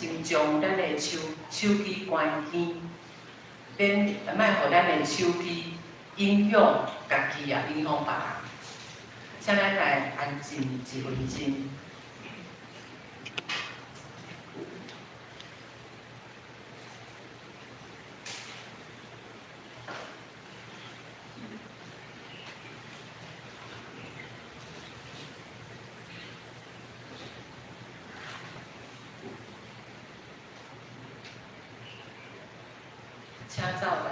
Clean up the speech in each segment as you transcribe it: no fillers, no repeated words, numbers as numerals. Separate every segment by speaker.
Speaker 1: 先將咱的手機關機，免莫予咱的手機影響家己也影響別人。請咱來安靜一分鐘。請走來。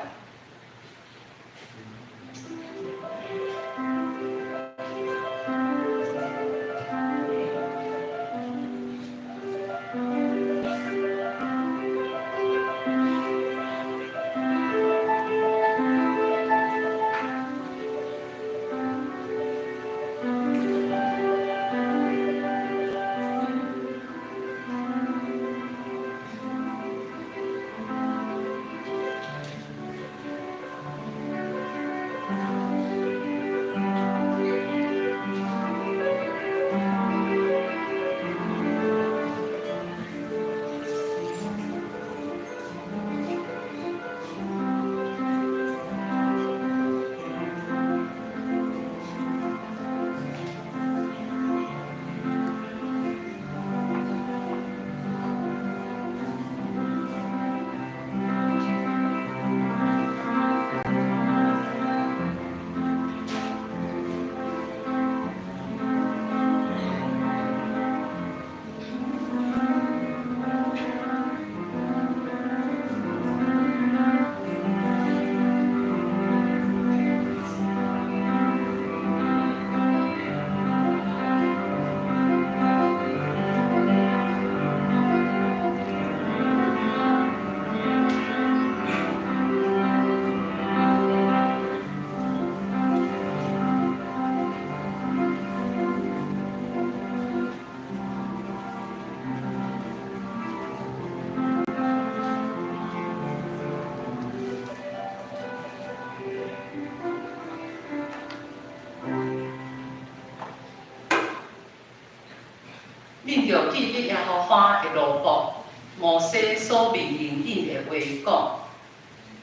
Speaker 1: 恁著記得耶和華的奴僕摩西所命令恁的話講：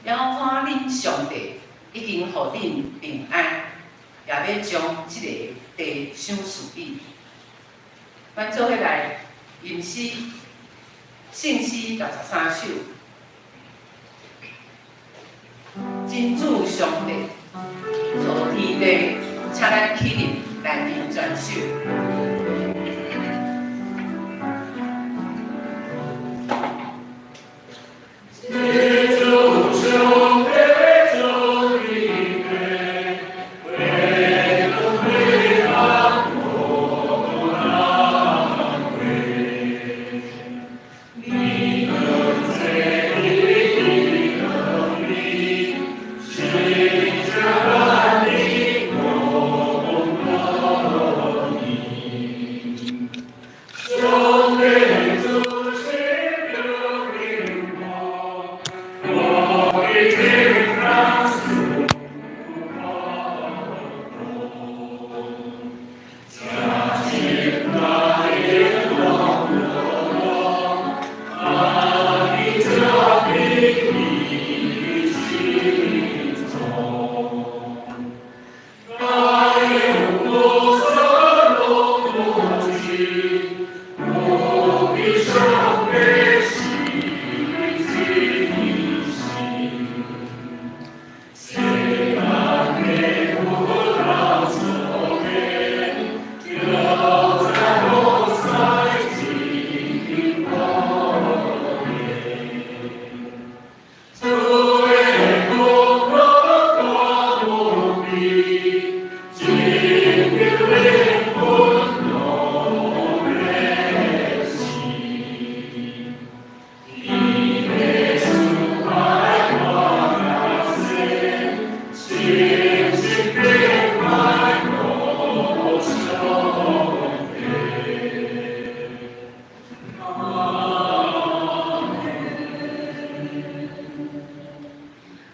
Speaker 1: 耶和華恁上帝已經予恁平安，也欲將這个地賞賜你。阮做伙來吟詩，聖詩63首。真主上帝造天地，請咱起立來吟全首。
Speaker 2: 真主上帝造天地，月光黑暗無難過。你能這一能力，行這萬里無可疑。上帝主神的靈光，我的天人所感動。將親愛的光榮，阿你這的一心中，該有多少榮耀，無比上帝心心。世人的不老所見，就在我在今光年。主的光榮大無比，拯救靈魂攏欲死。伊的慈愛我若生，心心平安樂上帝。阿門。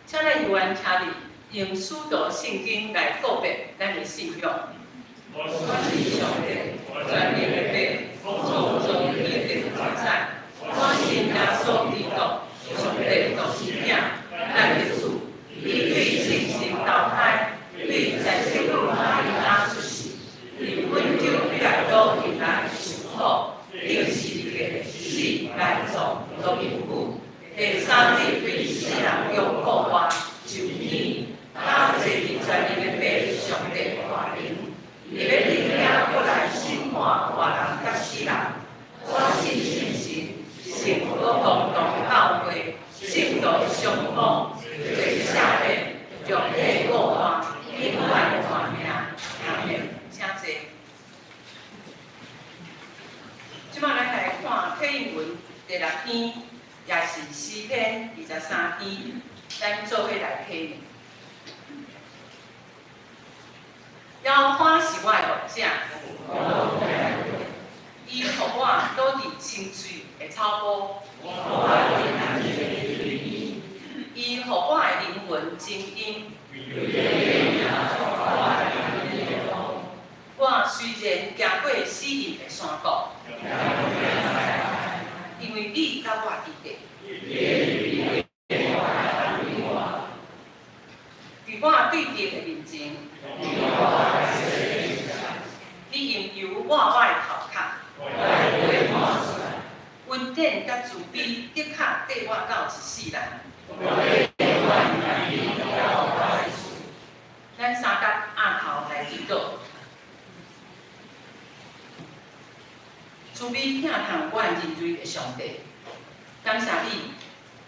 Speaker 1: 請咱猶原徛立，用使徒信經來告白咱的信仰。我信上帝，全能的父，創造天地萬產。我信穌基督，上帝獨生囝，咱的主，伊對聖神投胎，對在聖母瑪利亞出世，佇本丟彼拉多以來受苦，釘十字架死埋葬落陰府，第三日對死人中復活，上天，他坐佇全能的父上帝大能，伊欲佇遐閣來審判活人佮死人。我信聖神，聖和公同的教會，聖徒的相通，罪赦免，肉體復活，永遠的活命。阿們。請坐。這擺咱來看體文第六篇，也是詩篇23篇，咱做伙來體驗。耶和華是我的牧者，伊予我倒佇青翠的草坡，伊予我的靈魂清音。我雖然行過死蔭的山谷，因為你佮我佇咧。佇我對敵的面前，你用油抹我的頭殼，恩典佮慈悲的確綴我到一世人。咱三角徛頭來祈禱，慈悲疼痛阮人類的上帝，感謝你，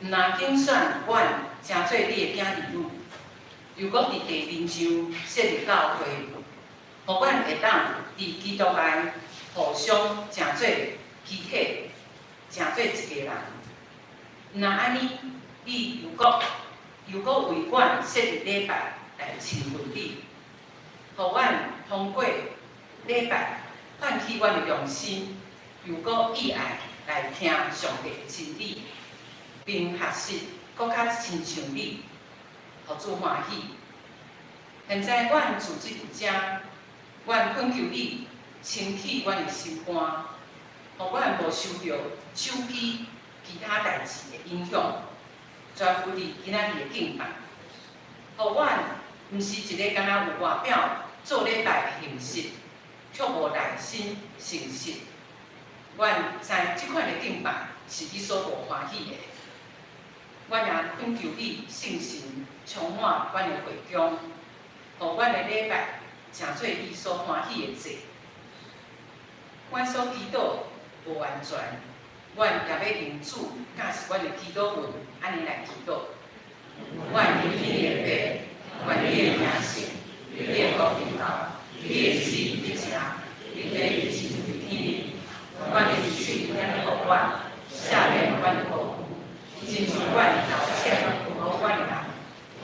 Speaker 1: 毋但揀選阮成做你的囝兒女，又閣佇地面上設立教會，予阮會當佇基督內互相成做肢體，成做一家人。毋但按呢，你又閣為阮設立禮拜來親近你，予阮通過禮拜喚起阮的良心，又閣意愛來聽上帝的真理，並學習閣較親像你，予主歡喜。現在阮聚集佇遮，阮懇求你清去阮的心肝，予阮無受著手機其他代誌的影響，專注佇今仔日的敬拜，予阮毋是一个干焦有外表做禮拜的形式，卻無內心誠實。阮知這款的敬拜是你所無歡喜的。阮也懇求你聖神充滿阮的會中，予阮的禮拜成做你所歡喜的祭。阮所祈禱無完全，阮也欲用主教示阮的祈禱文，按呢來祈禱。阮佇天的父，願你的名聖，你的國臨到，你的旨意得成，佇地親像佇天。阮的一生予阮，赦免阮的過去，親像阮饒欠無阮的人，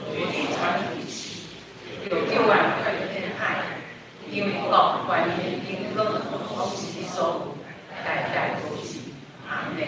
Speaker 1: 無你傳去時，又叫阮脫離陷害，因為國權榮光攏是你所有，代代無止。阿們。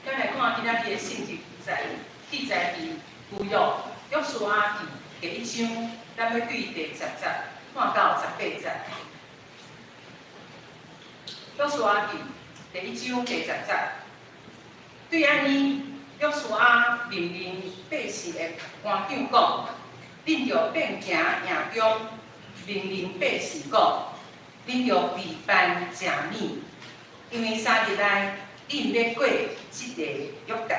Speaker 1: 咱來看今仔日的聖經記載，記載佇舊約約書亞記第一章，咱欲對第10節看到18節。約書亞記第一章第十節，對按呢，約書亞命令百姓的官長講：恁著變行營中，命令百姓講：恁著備辦食物，因為三日內恁欲過這个約旦，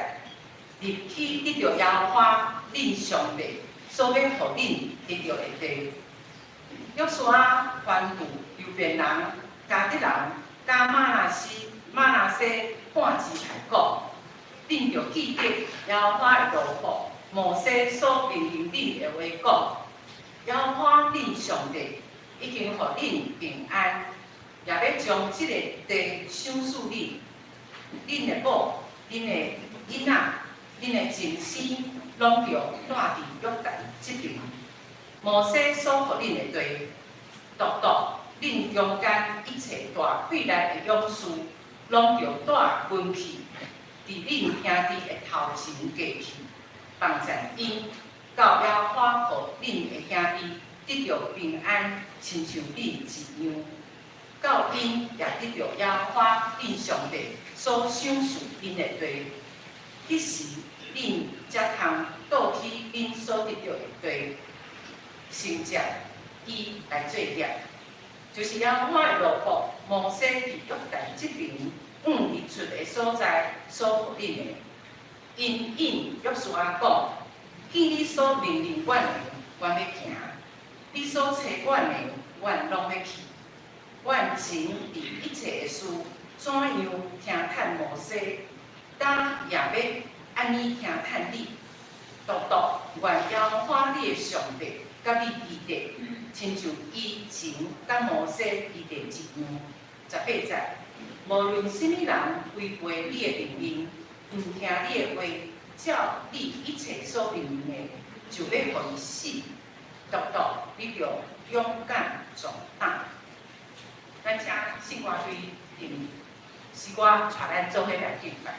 Speaker 1: 入去得著耶和華恁上帝所欲予恁得著的地。約書亞吩咐流便人、迦得人、佮瑪拿西半支派講：恁著記得耶和華的奴僕摩西所命令恁的話講。耶和華恁上帝已經予恁平安，也欲將這个地賞賜恁、恁的某、恁的囡仔、恁的親生，攏著蹛佇約旦這爿。摩西所予恁的地，獨獨恁中間一切大氣力的勇士，攏著帶軍去，佇恁兄弟的頭前過去，幫贊𪜶，到耶和華予恁的兄弟得著平安，親像恁一樣。到𪜶也得著耶和華恁上帝所賞賜𪜶的地，彼時恁才通倒去恁所得著的地，承接伊來做業。就是耶和華的奴僕摩西佇約旦這爿往日出的所在所予恁的。𪜶應約書亞講：見你所命令阮的，阮欲行；你所差阮的，阮攏欲去。阮曾佇一切的事怎樣聽趁摩西，今也欲按呢聽趁你。獨獨願耶和華你的上帝佮你同在，親像伊曾佮摩西同在一樣。18節，無論啥物人違背你的命令，毋聽你的話，照你一切所命令的，就欲予伊死。獨獨你著勇敢壯膽。咱請聖歌隊用詩歌帶咱做伙來敬拜。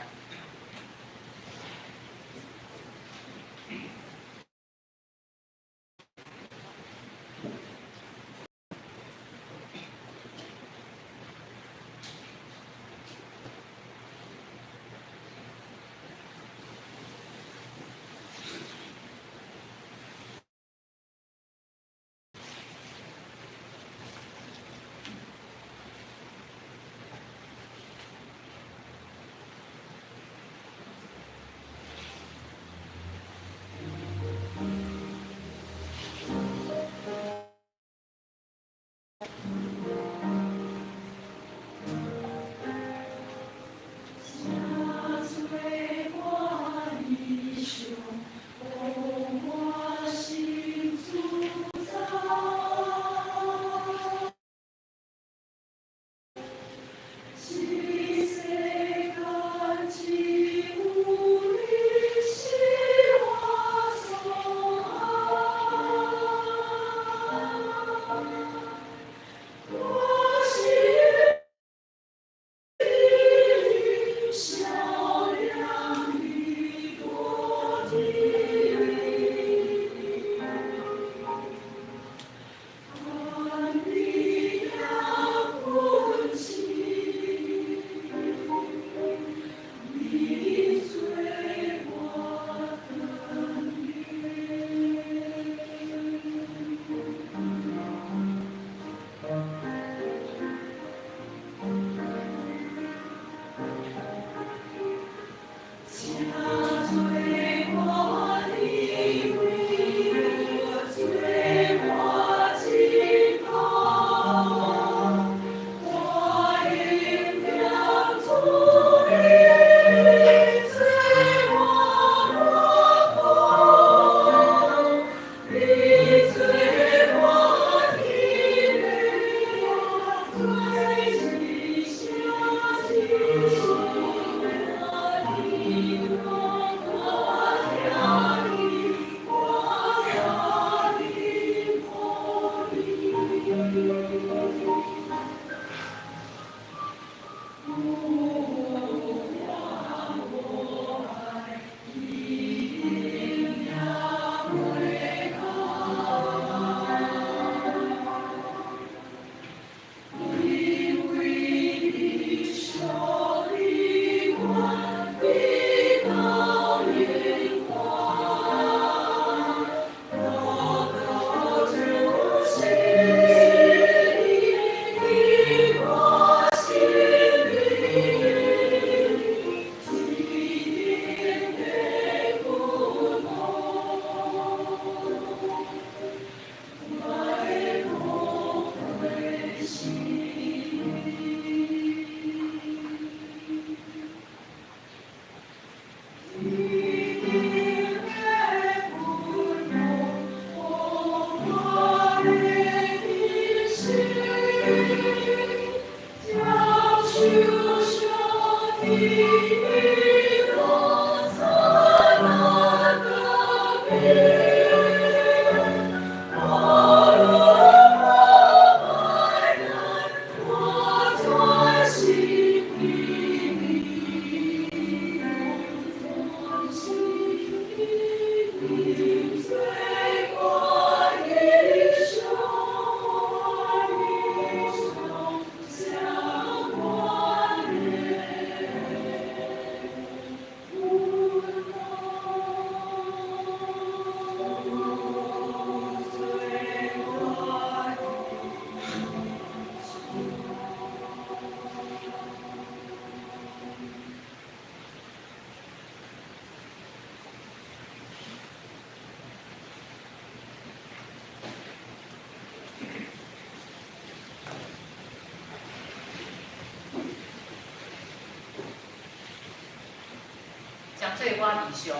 Speaker 1: 誠做我異象，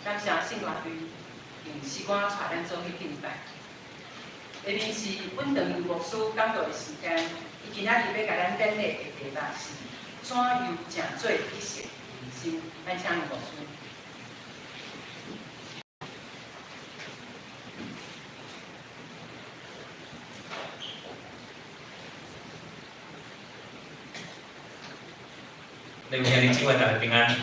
Speaker 1: 感謝聖樂隊用詩歌帶咱做去敬拜。下面是阮長佑牧師講道的時間，伊今仔日欲共咱典禮的題目是怎樣成做得勝人生？咱請牧師。
Speaker 2: 各位兄弟姊妹，大家平安。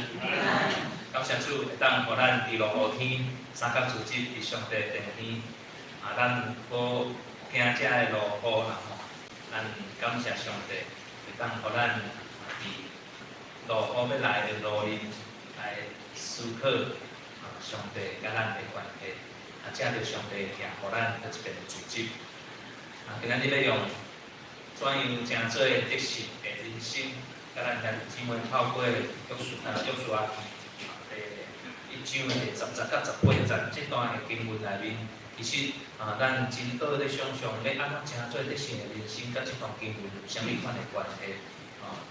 Speaker 2: 感謝主會當予咱佇落雨天三工主日佇上帝殿邊，啊，咱無驚這个落雨啦吼。咱感謝上帝會當予咱佇落雨欲來的路面來思考啊，上帝佮咱的關係，啊，藉著上帝疼予咱閣一遍主日。啊，今仔日欲用怎樣成做得勝的人生，佮咱兄弟姊妹透過約書亞記第一章的10節到18節這段的經文內面，其實啊，咱真好咧想象欲按怎成做得勝的人生，佮這段經文有啥物款的關係？啊，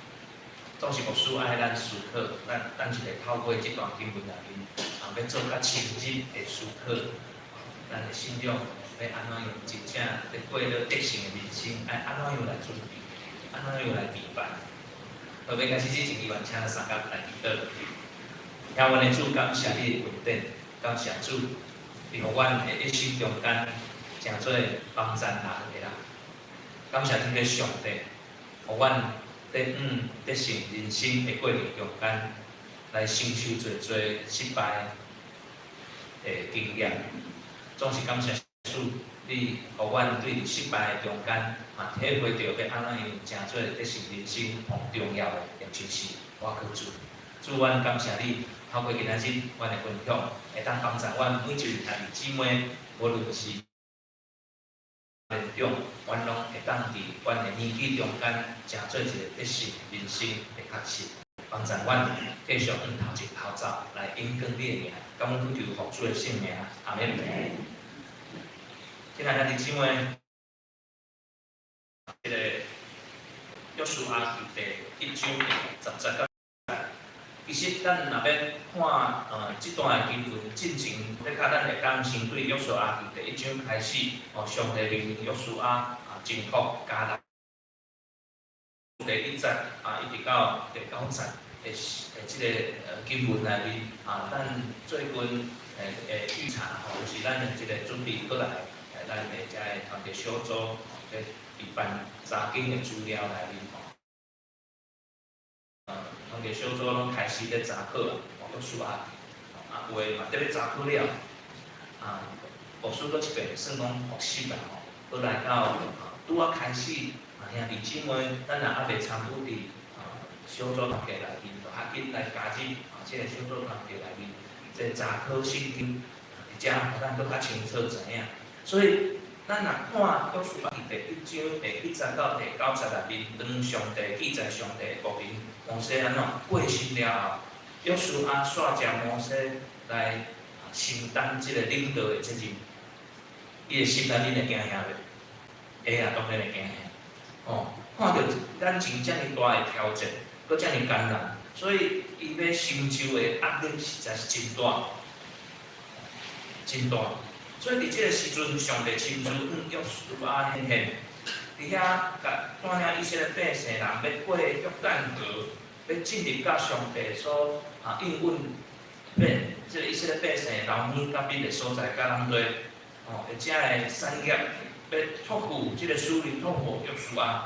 Speaker 2: 總是牧師愛咱思考，咱咱一個透過這段經文內面，啊，欲做較深入的思考，咱的信仰欲按怎樣真正咧過咧得勝的人生，愛按怎樣來準備，按怎樣來備辦？好，欲開始之前，伊願請三甲來祈禱。聽阮的主，感謝你的恩典，感謝主，你予阮的一生中間成做幫贊人的人。感謝天父上帝，予阮佇得勝人生的過程中間，來承受濟濟失敗的經驗。總是感謝主，你予阮對佇失敗的中間，嘛體會著欲按怎樣成做得勝人生上重要的，也就是倚靠主。主，阮感謝你，透過今仔日阮的分享，會當幫助阮每一位兄弟姊妹，無論是年長，阮攏會當佇阮的年紀中間，成做一個得勝人生的確實，幫助阮繼續向頭前頭走，來榮光你的名。感恩祈求奉主的聖名，阿們。親愛兄弟姊妹，這個約書亞記第一章10節到。其實，咱若欲看這段的經文進前，咧較咱會當先對約書亞記第一章開始，哦，上帝命令約書亞啊征服迦南。第一節啊，一直到第九節的這个經文內面啊，咱最近的預查吼，就是咱的這个準備過來，咱的遮个團體小組咧備辦查經的資料內面吼。團體小組攏開始咧查考啊，約書亞記，啊有的嘛佇咧查考了，啊，牧師閣一遍算講復習啦吼，閣來到拄仔開始，啊兄弟姊妹，咱若猶未參與佇小組團體內面，就較緊來加入啊這个小組團體內面，這查考聖經，佇遮予咱閣較清楚知影。所以，咱若看約書亞記第一章第一節到第九節內面，當上帝記載上帝的僕人摩西按怎過身了後，約書亞煞召摩西來承擔這个領導的責任。伊的心內面會驚嚇袂？會啊，當然會驚嚇。哦，看著眼前遮爾大的挑戰，閣遮爾艱難，所以伊欲承受的壓力實在是真大，真大。所以佇這个時陣，上帝親自向約書亞顯現，佇遐共帶領以色列百姓人欲過約旦河，欲進入佮上帝所應允欲這个以色列百姓流奶佮蜜的所在，佮人對的遮个產業，欲託付這个使命，託付約書亞。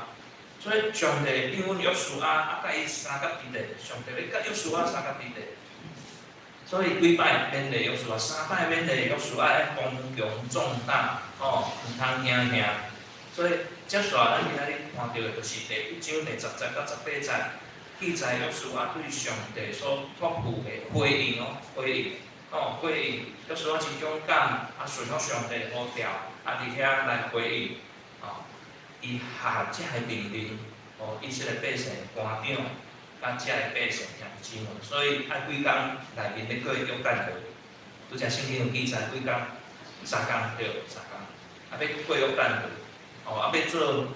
Speaker 2: 所以上帝應允約書亞，佮伊相佮佇咧，上帝欲佮約書亞相佮佇咧。所以幾擺勉勵約書亞，三擺勉勵約書亞愛剛強壯膽，毋通驚嚇。所以接續咱今仔日看著的，就是第1章第10節到18節，記載約書亞對上帝所託付的回應哦，回應，回應。約書亞真勇敢，順服上帝呼召，佇遐來回應，伊下這个命令，予以色列百姓官長，佮遮个百姓兄弟姊妹，所以愛幾工內面欲過約旦河，拄才聖經有記載幾工，三工對，三工，欲過約旦河，欲做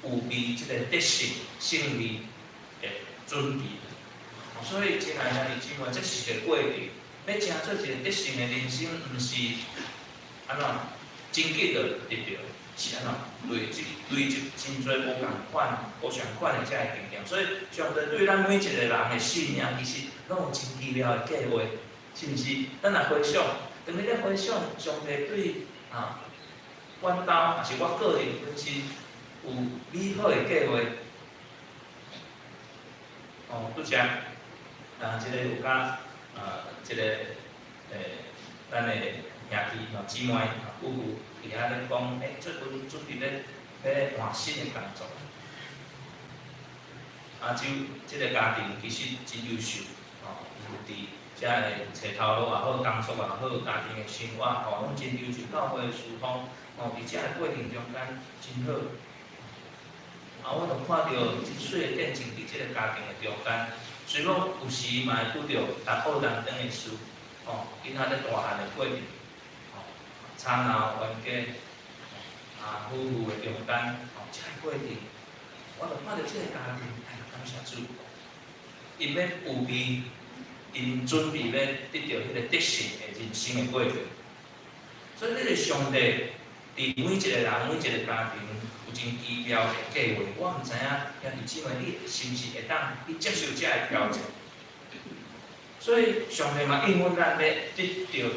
Speaker 2: 預備這个得勝勝利的準備。所以親愛兄弟姊妹，這是一個過程，欲成做一個得勝的人生，毋是按怎真緊就得著，是按怎累積累積真濟無仝款、無相款的遮个經驗。所以上帝對咱每一個人的生命，其實攏有真奇妙的計劃，是毋是？咱若回想，當你咧回想上帝對阮兜，抑是我個人本身有美好的計劃。拄才這个有佮這个咱的兄弟姊妹夫婦佇遐咧講，最近準備咧欲換新的工作。就這个家庭其實真優秀，有佇遮个揣頭路也好，工作也好，家庭的生活攏真優秀，教會的事奉，佇遮个過程中間真好。我就看著真媠的見證佇這个家庭的中間，雖講有時嘛會拄著查某人轉的事，囡仔咧大漢的過程，吵鬧冤家，夫婦的中間，遮个過程，我就看著這个家庭，哎，感謝主，𪜶欲預備，𪜶準備欲得著彼個得勝的人生的過程。所以，這個上帝佇每一個人、每一個家庭有真奇妙的計劃。我毋知影兄弟姊妹，你是毋是會當去接受這个挑戰？所以，上帝嘛應允咱欲得著一個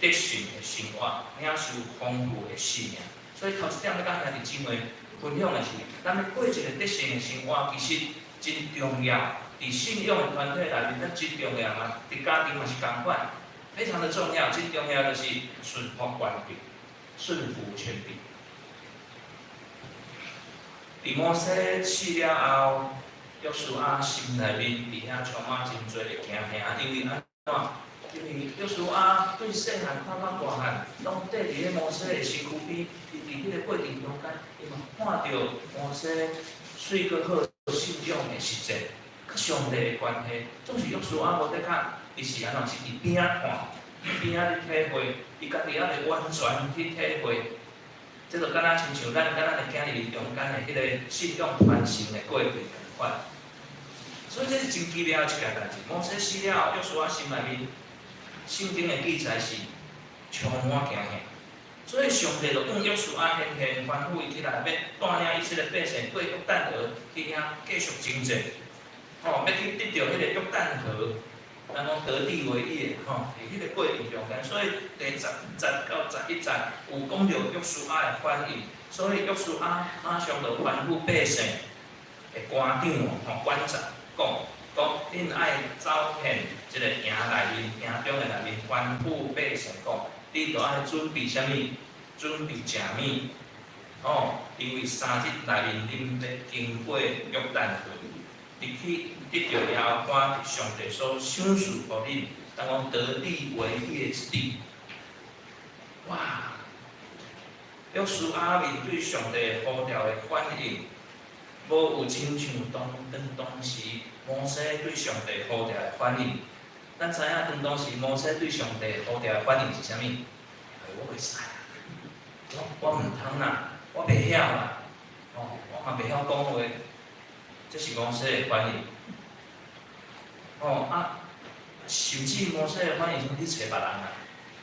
Speaker 2: 得勝的生活，領受豐富的生命。所以頭一點欲佮兄弟姊妹分享的是，咱欲過一個得勝的生活，其實真重要。佇信仰的團體內面，咱真重要嘛。佇家庭嘛是仝款，非常的重要。真重要就是順服權柄，順服權柄。佇摩西死了後，約書亞心內面佇遐充滿真濟的驚嚇，因為按怎？因為約書亞對細漢看到大漢，攏綴佇咧摩西的身軀邊，伊佇彼个過程中間，伊嘛看著摩西媠閣好信仰的實踐，佮上帝的關係，總是約書亞無得較，伊是按怎？是佇邊仔看，邊仔咧體會，伊家己猶未完全去體會。這就敢若親像咱佮咱的囝兒中間的彼個信仰傳承的過程仝款。所以這是真奇妙的一件代誌。摩西死了，約書亞心內面，聖經的記載是充滿驚嚇。所以上帝就向約書亞顯現，吩咐伊起來，欲帶領以色列百姓過約旦河去遐繼續征戰。欲去得著彼個約旦河，咱講得地為業，佇彼個過程中間，所以第10節到11節有講著約書亞的反應，所以約書亞馬上就吩咐百姓的官長管長講，講恁愛走遍這个營內面，營中的內面，吩咐百姓講，你著愛準備啥物？準備食物，因為3日內面恁欲經過約旦河，入去得著耶和華上帝所賞賜予恁，咱講得地為業之地。哇！約書亞面對上帝呼召的反應，無有親像當當時摩西對上帝呼召的反應。咱知影當當時摩西對上帝呼召的反應是啥物？哎，我袂使，我毋通啦，我袂曉啦，我嘛袂曉講話，這是摩西的反應。甚至摩西的反應是你揣別人啊，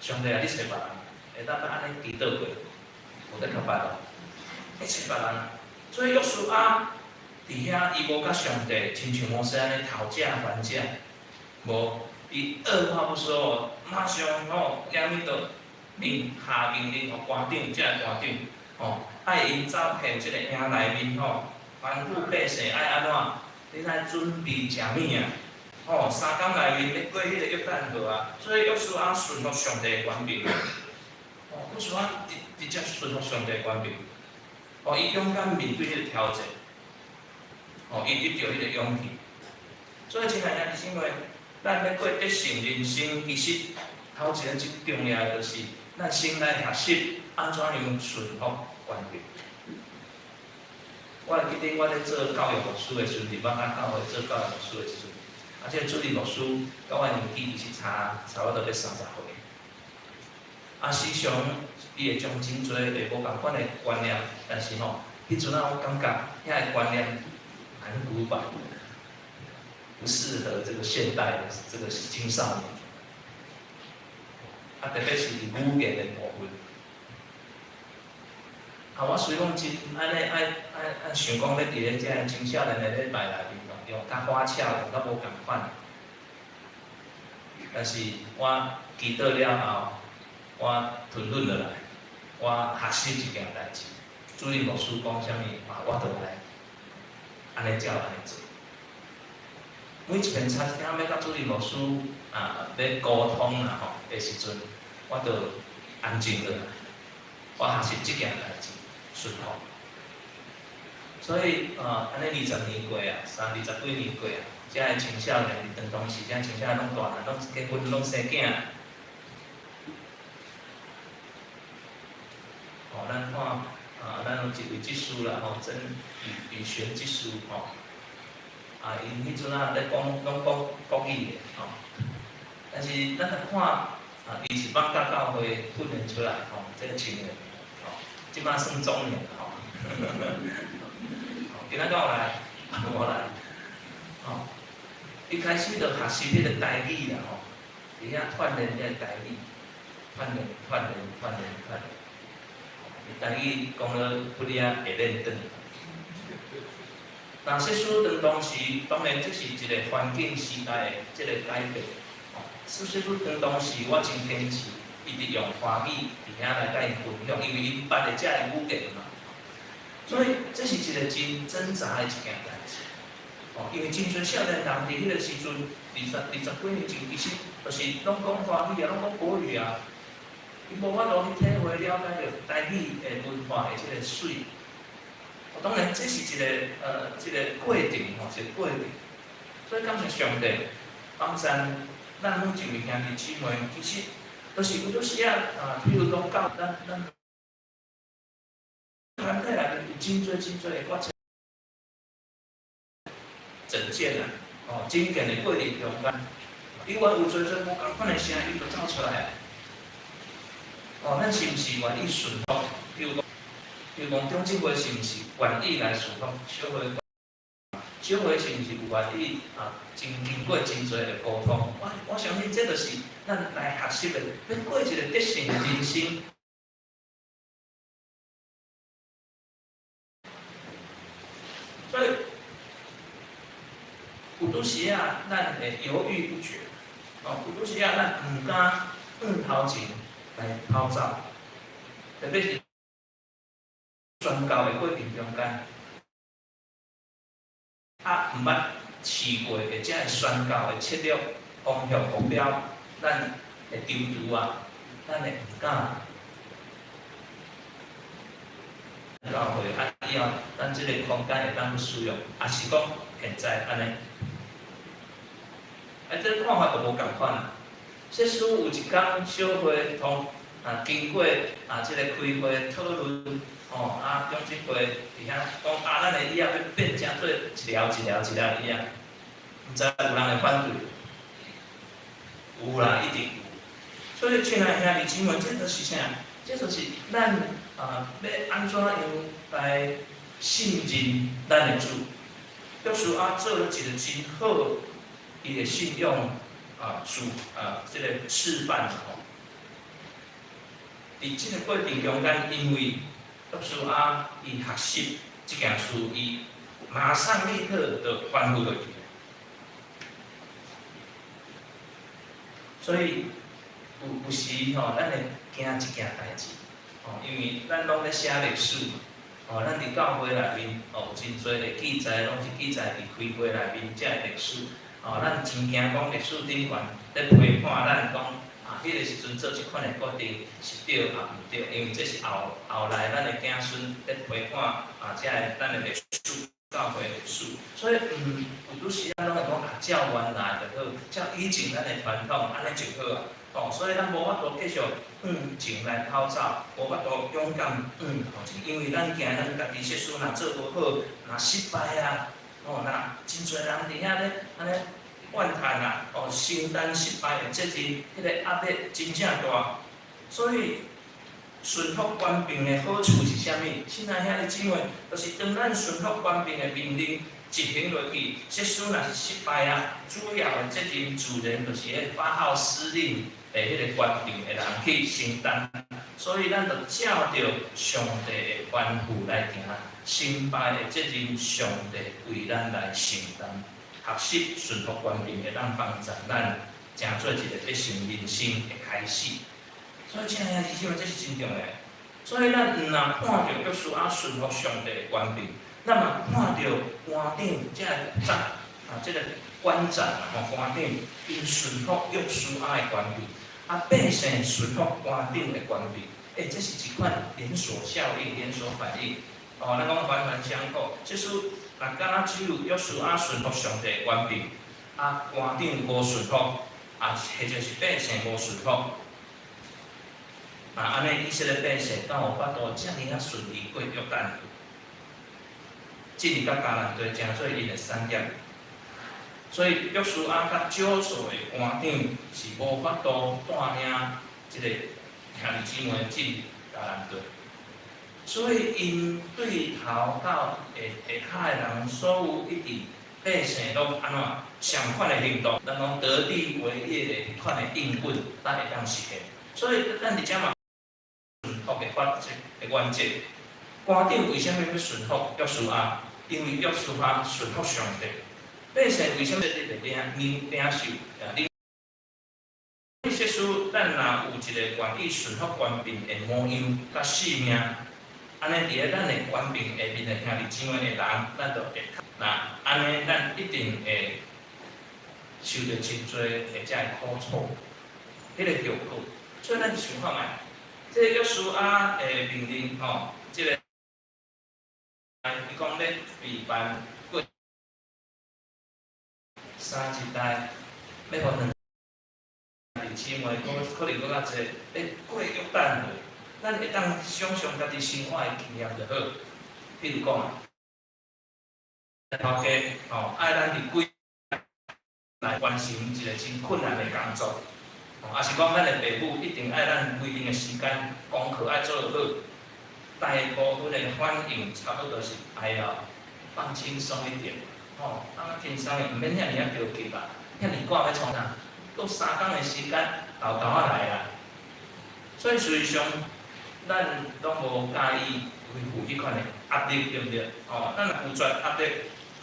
Speaker 2: 上帝啊，你揣別人，會當按呢祈禱過，無得較捌哦，你揣別人。所以約書亞佇遐伊無佮上帝親像摩西按呢討價還價，無，伊二話不說，馬上吼，遐物就命下命令予官長，這个官長，吼，愛𪜶走去這个營內面吼，吩咐百姓愛按怎？你愛準備食物啊？吼，3工內面欲過彼個約旦河啊，所以約書亞順服上帝的權柄。哦，約書亞直直接順服上帝的權柄。哦，伊勇敢面對彼個挑戰。哦，伊得著彼個勇氣。所以，親愛兄弟姊妹，咱欲過得勝人生，其實頭一个最重要的就是，咱先來學習按怎樣順服權柄。我會記得我咧做教育牧師的時陣，佇艋舺教會做教育牧師的時陣，啊，這個主任牧師佮我年紀其實差不多欲30歲。啊，時常伊會將真濟的無仝款的觀念，但是吼，彼陣仔我感覺遐个觀念蠻古板，不適合這個現代的這個青少年。啊，特別是佇語言的部分。啊，我雖講真按呢愛愛愛想講欲佇咧這个青少年的禮拜內面哦，用較花俏，用較無仝款。但是我祈禱了後，我吞忍落來，我學習一件代誌。主任牧師講啥物，啊，我就來按呢照按呢做。每一遍差一點欲佮主任牧師啊欲溝通啦吼的時陣，我就安靜落來，我學習這件代誌，順服。所以啊，按呢20年過啊，20幾年過啊，遮个青少年佇當時，遮青少年攏大漢，攏結婚，攏生囝。吼，咱看啊，咱有一位執事啦，吼，曾宇璇執事吼，啊，𪜶彼陣仔咧講，攏講國語的吼，但是咱來看啊，伊是艋舺教會訓練出來吼，這個青年，吼，這擺算中年吼，今仔敢有來？無來，吼，一開始就學習彼個台語啦吼，佇遐鍛鍊這個台語，鍛鍊、鍛鍊、鍛鍊、鍛鍊。台語講了不離啊會練轉。但說書當當時，當然這是一個環境時代的這個改變。哦，說書當當時，我真堅持，一直用華語佇遐來佮𪜶分享，因為𪜶捌的這个語言嘛。所以這是一個真掙扎的一件代誌。哦，因為真濟少年人佇彼個時陣，20幾年前，其實就是攏講華語啊，攏講國語啊。伊無法度去體會了解著台語的文化的這個媠。當然，這是一個過程吼，一個過程。所以感謝上帝幫贊咱每一位兄弟姊妹，其實都是有當時仔啊，比如講到咱團體內面有真濟真濟的決策政見啊，哦，政見的過程中間，伊原有濟濟無仝款的聲音就走出來。哦，咱是毋是願意順服？比如講，長執會是毋是願意來順服小會？小會是毋是有願意啊？真經過真濟的溝通，我相信這就是咱來學習的，欲過一個得勝的人生。所以有當時仔，咱會猶豫不決，哦，有當時仔，咱毋敢向頭前來跑走，特別是宣教的過程中間，啊，毋捌試過的這个宣教的策略、方向、目標，咱會躊躇啊，咱會毋敢。教會啊，以後咱這個空間會當去使用，抑是講現在按呢？啊，這個看法就無仝款啊。即使有一工小會通啊，經過啊這個開會討論，吼啊，長執會佇遐講啊，咱的椅仔欲變成做一條一條一條椅仔，毋知有人會反對？有啦，一定有。所以，親愛兄弟姊妹，這就是啥？這就是咱啊，欲按怎樣來信任咱的主？約書亞做了一個真好，伊的信仰啊，示啊，這個示範吼。佇這個過程中間，因為約書亞伊學習這件事，伊馬上立刻就吩咐落去。所以有時吼，咱會驚一件代誌，吼，因為咱攏咧寫歷史嘛，吼，咱佇教會內面，哦，有真濟的記載，攏是記載佇開會內面這个歷史，吼，咱真驚講歷史頂懸咧批判咱講，啊，彼個時陣做這款的決定是對抑毋對，因為這是後後來咱的子孫咧批判啊，這个咱的歷史。教會歷史，所以有拄時仔攏會講啊，照原來就好，照以前咱的傳統按呢就好啊，哦，所以咱無法度繼續向前來跑走，無法度勇敢向頭前，因為咱驚咱家己設施若做無好，若失敗啊，哦，若真濟人佇遐咧按呢怨嘆啊，哦，承擔失敗的責任，彼個壓力真正大，所以。順服權柄的好處是啥物？親愛兄弟姊妹，就是當咱順服權柄的命令執行落去，即使若是失敗啊，主要的責任自然就是彼個發號施令的彼個權柄的人去承擔。所以咱就照著上帝的吩咐來行，成敗的責任上帝為咱來承擔。學習順服權柄會當幫助咱，成做一個得勝人生的開始。所以，親愛的弟兄姊妹，這是真重要的。所以，咱毋若看著約書亞順服上帝的權柄，咱嘛看著官長這个長啊，這個官長啊，吼，官長𪜶順服約書亞的權柄，啊，百姓順服官長的權柄，欸，這是一款連鎖效應、連鎖反應。哦，咱講環環相扣。這使若敢若只有約書亞順服上帝的權柄，啊，官長無順服，啊，或者是百姓無順服。啊，按呢以色列百姓敢有法度遮爾仔順利過約旦河，進入到迦南地，成做𪜶的產業。所以約書亞佮少數的官長是無法度帶領這個兄弟姊妹進入迦南地。所以𪜶對頭到下下跤的人，所有一直百姓攏按怎相款的行動，咱講得地為業的彼款的應允，才會當實現。所以咱佇遮嘛順服的法則的原則。官長為啥物欲順服約書亞？因為約書亞順服上帝。百姓為啥物咧領領領受？領設使咱若有一個願意順服權柄的模樣佮性命，按呢佇咧咱的權柄下面的兄弟姊妹的人，咱就會若按呢，咱一定會受著真濟的這个苦楚，彼個後果。所以咱想看覓，這個約書亞的命令吼，這個伊講咧備辦過三一代，欲予兩弟姊妹，可能閣較濟，欲過約旦河，咱會當想象家己生活的經驗就好。比如講啊，頭家吼愛咱佇幾來完成一個真困難的工作。抑是講咱的爸母一定愛咱規定的時間功課愛做好，大部分的反應差不多是哎呀，放輕鬆一點，吼，放較輕鬆的，毋免遐爾仔著急啦，遐爾趕欲創啥？閣3工的時間，沓沓仔來啦。所以事實上，咱攏無佮意負彼款的壓力，對毋對？吼，咱若拒絕壓力，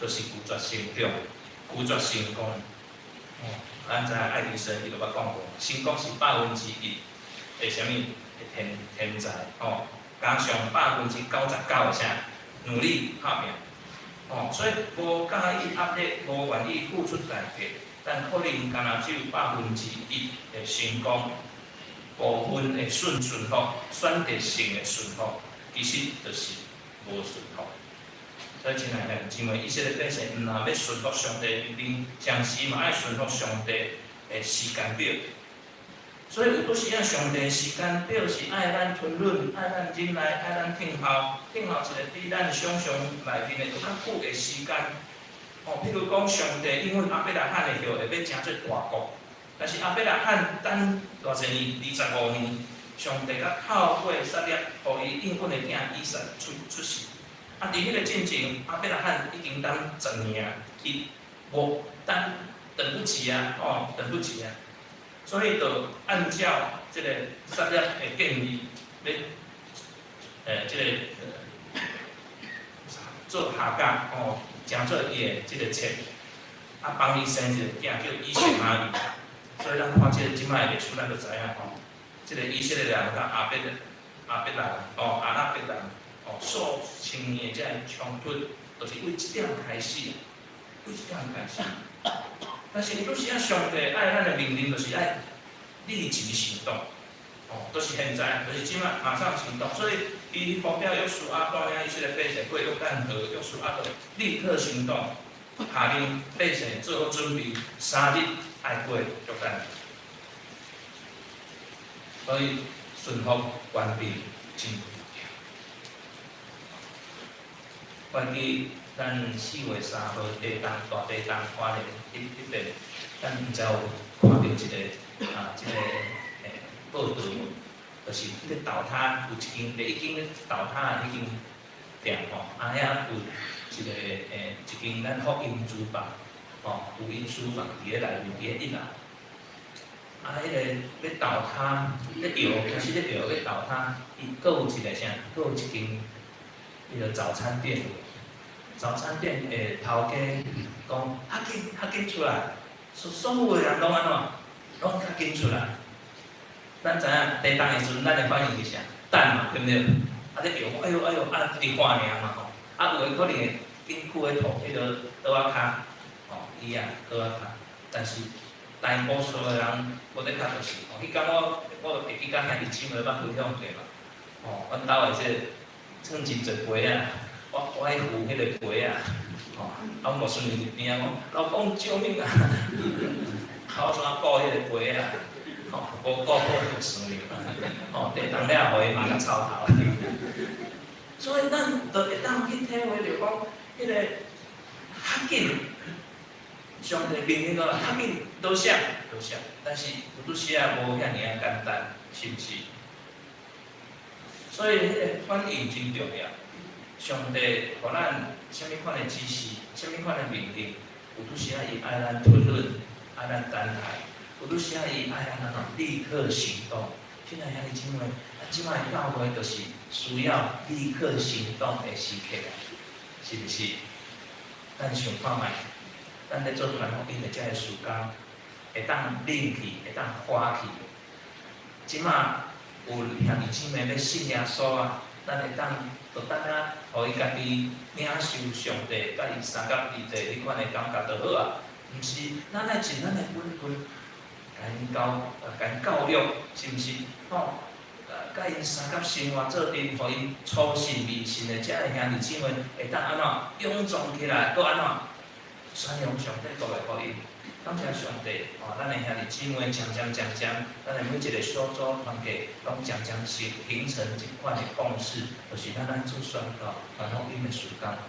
Speaker 2: 就是拒絕成長，拒絕成功。哦，咱知影愛迪生伊就捌講過，成功是1%的啥物的天天才，吼，加上99%的啥努力拍拚，吼，所以無佮意壓力，無願意付出代價，咱可能敢若只有1%的成功，部分的順順服，選擇性的順服，其實就是無順服。所以，親愛的姊妹，以色列百姓毋若欲順服上帝命令，同時嘛愛順服上帝的時間表。所以有拄時仔，上帝時間表是愛咱吞忍，愛咱忍耐，愛咱等候，等候一個比咱想象內面的閣較久的時間。哦，譬如講，上帝應允亞伯拉罕的後裔欲成做大國，但是亞伯拉罕等偌濟年，25年，上帝才透過撒拉，予伊應允的囝以撒出出世。啊，佇彼個進前，亞伯拉罕已經等10年啊，伊無等等不及啊，哦，等不及啊，所以就按照這個撒拉的建議，欲這個做夏甲哦，成做伊的這个冊，啊，幫伊生一个囝叫以實瑪利。所以咱看這个這擺的歷史，咱就知影吼，這个以色列人佮亞伯蘭哦，阿拉伯人哦，數千年的這个衝突，就是為這點開始，為這點開始。但是有時仔上帝愛咱的命令，就是愛立即行動，哦，就是現在，就是這擺馬上行動。所以伊呼召約書亞帶領以色列百姓過約旦河，約書亞就立刻行動，下令百姓做好準備，3日愛過約旦河。所以順服權柄真重要。我記咱4月3號地動大地動花蓮彼邊，咱毋知有看著一个啊，這个報導無？就是彼个倒塌有一間第一間咧倒塌的彼間店吼，啊遐有一个一間咱福音書房，吼，福音書房佇咧內面，佇咧一樓。啊，彼个欲倒塌，咧搖，開始咧搖欲倒塌，伊閣有一个啥？閣有一間彼个早餐店。早餐店的頭家講：較緊，較緊出來！所有的人攏按怎？攏較緊出來。咱知影地動的時陣，咱的反應是啥？等嘛，對毋對？啊咧搖，哎喲哎喲，啊佇看爾嘛吼。啊有的可能會緊屈咧塗彼个桌仔跤，吼，椅仔桌仔跤。但是大多數的人無咧較就是吼，彼工我會記佮兄弟姊妹捌分享過嘛。吼，阮兜的這個藏真濟被仔。我愛扶彼個被仔，吼，啊，阮某孫佇邊仔講，老公救命啊！啊，我怎顧彼个被仔，吼，無顧好就輸了，吼，地動了，予伊罵甲臭頭。所以咱就會當去體會著講，彼个較緊，上帝命令落來較緊，落啥落啥，但是有拄時仔無遐爾仔簡單，是毋是？所以彼個反應真重要。上帝予咱啥物款的指示，啥物款的命令，有拄時仔伊愛咱吞忍，愛咱等待，有拄時仔伊愛咱按怎立刻行動。親愛兄弟姊妹，咱這擺教會就是需要立刻行動的時刻啊，是毋是？咱想看覓，咱咧做傳福音的這个時間，會當冷去，會當歡去。這擺有兄弟姊妹欲信耶穌啊，咱會當就等啊，予伊家己領受上帝，佮伊相佮離地彼款的感覺就好啊。毋是，咱愛盡咱的本分，共𪜶教，共𪜶教育，是毋是？吼，佮𪜶相佮生活做陣，予𪜶初信未信的這个兄弟姊妹，會當按怎勇壯起來，閣按怎宣揚上帝國的福音。感謝上帝，吼，咱的兄弟姊妹漸漸漸漸，咱的每一個小組團契，攏漸漸形成這款的共識，就是咱愛做宣告、傳福音的時間。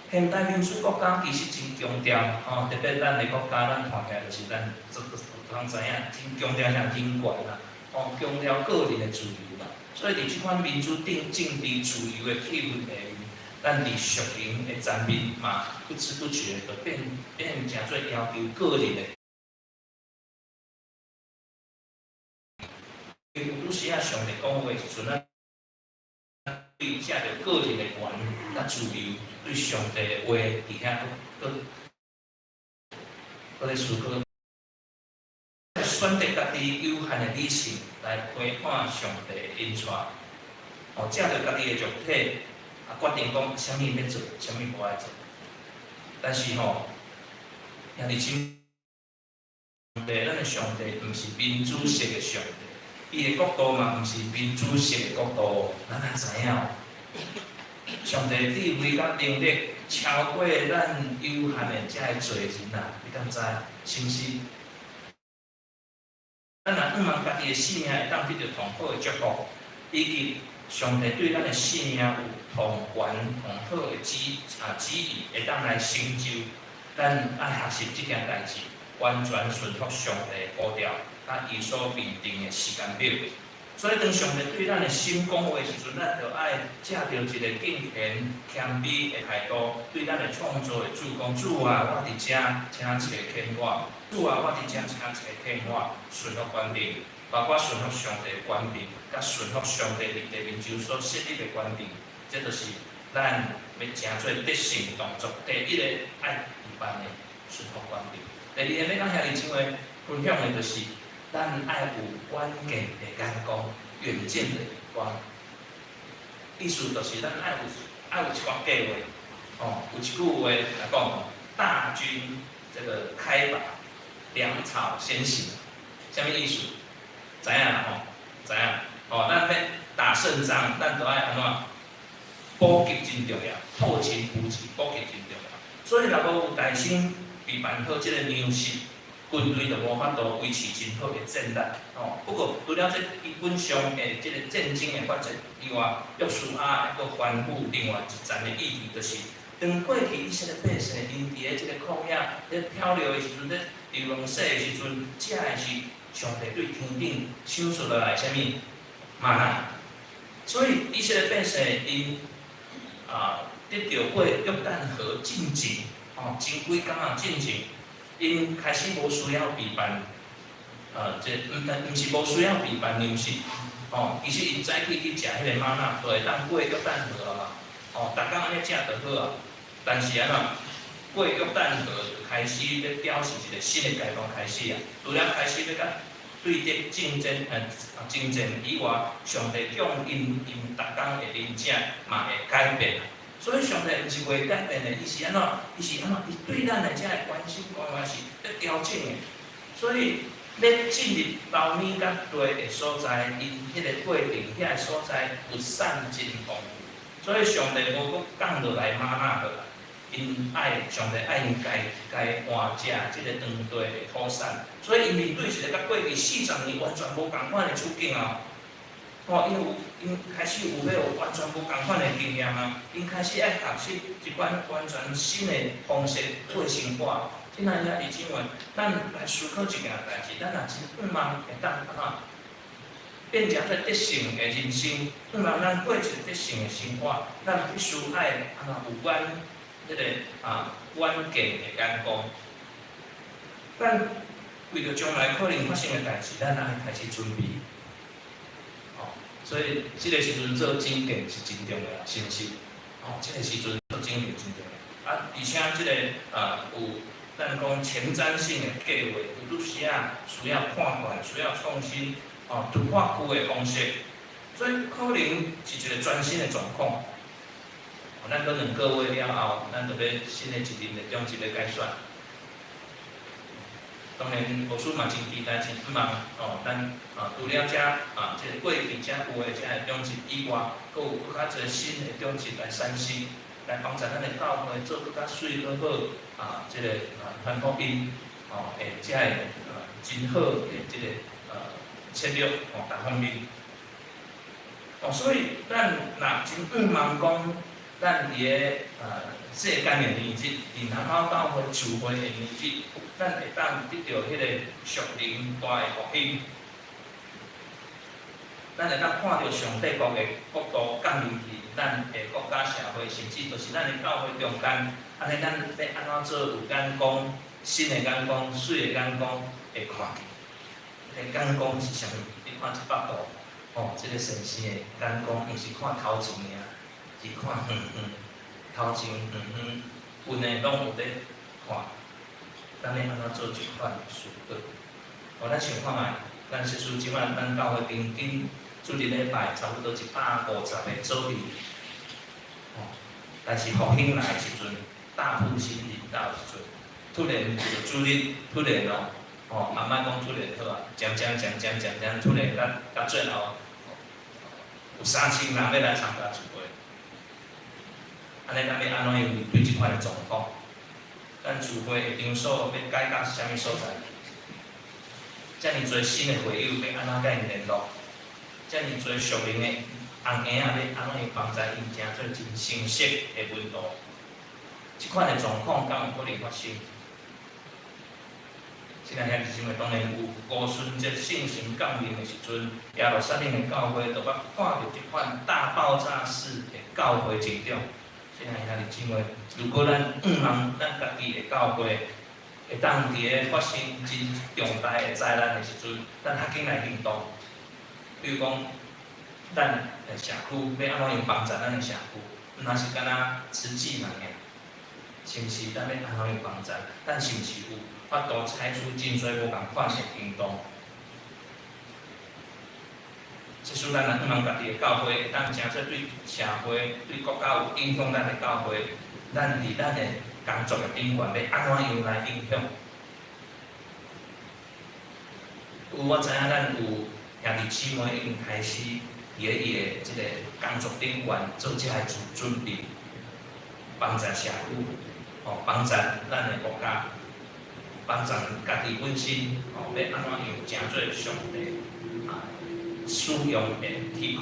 Speaker 2: 現代民主國家其實真強調，吼，特別咱的國家，咱看起來就是咱做通知影，真強調啥人權啦，吼，強調個人的自由啦。所以佇這款民主政治自由的氣氛下面，咱佇屬靈的層面嘛，不知不覺就變成做要求個人的。有拄時仔上帝講話的時陣，咱對藉著個人的權佮自由，對上帝的話佇遐閣閣咧思考，選擇家己有限的理性來批判上帝的引帶，哦，藉著家己的肉體啊，決定講啥物欲做，啥物無愛做。但是吼，兄弟姊妹，咱的上帝毋是民主式的上帝，伊的國度嘛毋是民主式的國度，咱也知影。上帝智慧佮能力超過咱有限的這个罪人啊，你敢知？是毋是？咱若向望家己的性命會當得著上好的祝福，以及上帝對咱的性命有同權同好的旨意，會當來成就，咱愛學習這件代誌，完全順服上帝的步調，佮伊所命定的時間表。所以當上帝對咱的心講話的時陣，咱就愛藉著一个敬虔謙卑的態度，對咱的創造的主講：主啊，我佇遮，請差遣我；主啊，我佇遮，請差遣我。順服權柄，包括順服上帝的權柄，佮順服上帝佇地面上所設立的權柄，這就是咱欲成做得勝動作。第一个愛備辦的順服權柄。第二个欲佮兄弟姊妹分享的就是，咱愛有遠見的眼光，遠見的眼光。意思就是咱愛有一寡計劃，哦，有一句話來講，大軍這個開拔，糧草先行，啥物意思？知影啦吼，知影。哦，咱欲打勝仗，咱都愛按怎？補給真重要，後勤補給，補給真重要。所以若無有大先備辦好這個糧食，軍隊就無法度維持真好的戰力。哦，不過除了這基本上的這個戰爭的發展以外，約書亞閣吩咐另外一層的意義，就是當過去以色列百姓𪜶佇咧這個曠野咧漂流的時陣，咧流浪逝的時陣，食的是上帝對天頂賞賜落來啥物嗎哪。所以以色列百姓𪜶得著過約旦河進前，哦，前幾工啊進前，𪜶開始無需要備辦，這毋是無需要備辦糧食，哦，其實𪜶早起去食彼個嗎哪，就會當過約旦河啊嘛，哦，逐工按呢食就好啊。但是按怎過約旦河就開始欲表示一個新的階段開始啊，除了開始欲佮對敵競爭，爭戰以外，上帝供應𪜶逐工的飲食嘛會改變。所以上帝毋是袂改變的，伊是按怎？伊是按怎？伊對咱的這个關心關懷是咧調整的。所以欲進入流奶佮蜜的所在，𪜶彼个過程，遐个所在物產真豐富。所以上帝無閣降落來嗎哪予啦，𪜶愛上帝愛𪜶家家換食這个當地的土產，所以𪜶面對一個佮過去40年完全無仝款的處境啊！哦，𪜶有𪜶開始有欲有完全無仝款的經驗啊！𪜶開始愛學習一款完全新的方式過生活。親愛兄弟姊妹，咱來思考一件代誌，咱若真向望會當按怎變成做得勝的人生，向望咱過一個得勝的生活，咱必須愛按怎有阮彼个遠見的眼光。咱為著將來可能發生的代誌，咱愛開始準備。所以，這个時陣做診斷是真重要，是毋是？哦，這个時陣做診斷真重要。啊，而且這个有咱講前瞻性的計劃，有拄時啊需要判斷，需要創新，哦，突破舊的方式，所以可能是一個全新的狀況。咱閣2個月了後，咱就欲新的一任的長執欲改選。當然，牧師嘛真期待，真盼望哦，咱除了遮這个過去遮有的遮个長執以外，閣有閣較濟新的長執來產生，來幫助咱的教會做閣較媠、閣好這個傳福音哦，會遮个真好的這个策略哦，逐方面。哦，所以咱若真向望講，咱佇个世間的年日，佇南澳教會聚會的年日，咱會當得著彼個屬靈大的復興，咱會當看著上帝國的國度降臨佇咱的國家社會，甚至就是咱的教會中間。按呢，咱欲按怎做有眼光、新的眼光、媠的眼光會看見？彼个眼光是啥物？你看這幅圖，哦，這個先生的眼光，毋是看頭前爾，是看遠遠，頭前遠遠，近的攏有咧看。咱欲按怎做這款思考？哦，咱想看覓，咱實事這擺咱教會平均主日禮拜差不多150個左右。哦，但是復興來的時陣，大復興臨到的時陣，突然一个主日，突然哦，哦，慢慢講突然好啊，漸漸漸漸漸漸突然到最後，有3000人欲來參加聚會。按呢，咱欲按怎樣面對這款的狀況？咱聚會的場所欲改到啥物所在？遮爾濟新的會友欲按怎佮𪜶聯絡？遮爾濟屬靈的紅嬰仔欲按怎樣幫助𪜶成做真成熟的門徒？這款的狀況敢有可能發生？親愛兄弟姊妹，當然有五旬節聖神降臨的時陣，耶路撒冷的教會就捌看著這款大爆炸式的教會成長。親愛兄弟姊妹，如果咱向望咱家己的教會會當佇咧發生真重大的災難的時陣，咱較緊來行動。比如講，咱的社區欲按怎樣幫助咱的社區，毋若是干焦慈濟嘛爾，是毋是？咱欲按怎樣幫贊？咱是毋是有法度採取真濟無仝款的行動？即使咱若向望家己的教會，會當成做對社會、對國家有影響力的教會，咱佇咱的工作的頂懸，欲按怎樣來影響？有我知影，咱有兄弟姊妹已經開始佇咧伊的這个工作頂懸做這个做準備，幫助社區，吼，幫助咱的國家，幫助家己本身，吼，欲按怎樣成做上帝啊使用的器具。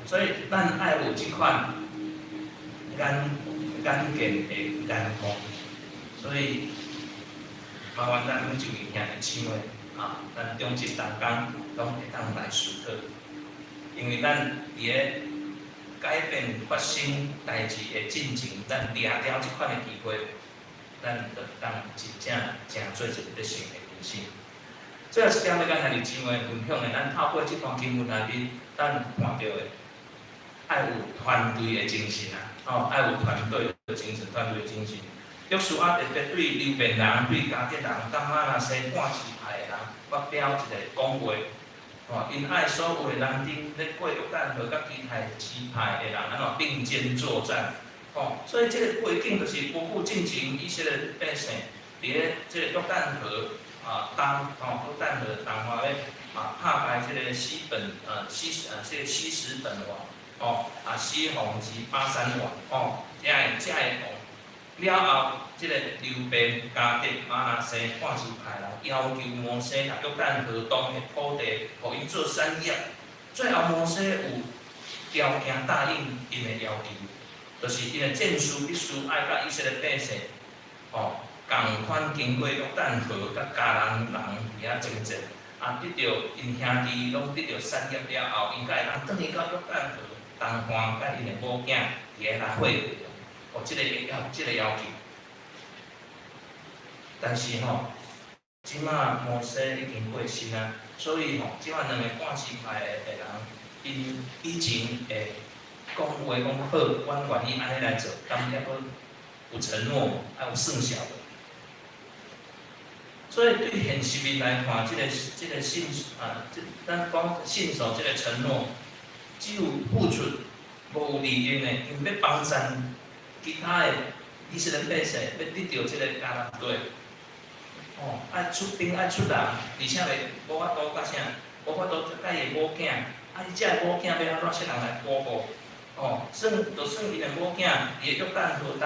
Speaker 2: 所以咱愛有這款眼眼見的眼光，所以麻煩咱每一位兄弟姊妹啊，咱長執同工攏會當來思考，因為咱佇咧改變發生代誌的進前，咱掠牢這款的機會，咱就會當真正成做一个得勝的人生。最後一點欲佮兄弟姊妹分享的，咱透過這段經文內面，咱看著的，愛有團隊的精神啊！哦，愛有團隊的精神，團隊的精神。約書亞特別對流便人、對迦得人、佮瑪拿西半支派的人發表一个講話，哦，𪜶愛所有的人丁咧過約旦河，佮其他支派的人按怎並肩作戰，哦，所以這个背景就是無久進前以色列百姓佇咧這个約旦河啊東，吼，約旦河東岸咧啊拍敗這个西本啊西啊這个希實本王，哦，啊西宏及巴珊王，哦，遮个遮个王。了後，這个流便、迦得、瑪拿西半支派人要求摩西，共約旦河東的土地，予𪜶做產業。最後，摩西有條件答應𪜶的要求，就是𪜶的戰士必須愛佮以色列百姓，吼，仝款經過約旦河，佮迦南人佇遐征戰，啊，得著𪜶兄弟攏得著產業了後，𪜶才會當轉去到約旦河東岸，佮𪜶的某囝佇遐來會合。哦，這个要這个要求，但是吼，這馬摩西已經過身啊，所以吼，這馬兩个半支派的人，𪜶以前會講話講好，阮願意按呢來做，但猶閣有承諾，還有算數。所以對現實面來看，這个這个信啊，這咱講信守這个承諾，只有付出，無有利益的，因為欲幫贊其他的以色列百姓，欲得著這个迦南地，哦，愛出兵愛出人，而且袂無法度佮啥，無法度佮伊的某囝，啊，伊這个某囝欲按怎啥人來保護？哦，算就算𪜶的某囝佇約旦河東，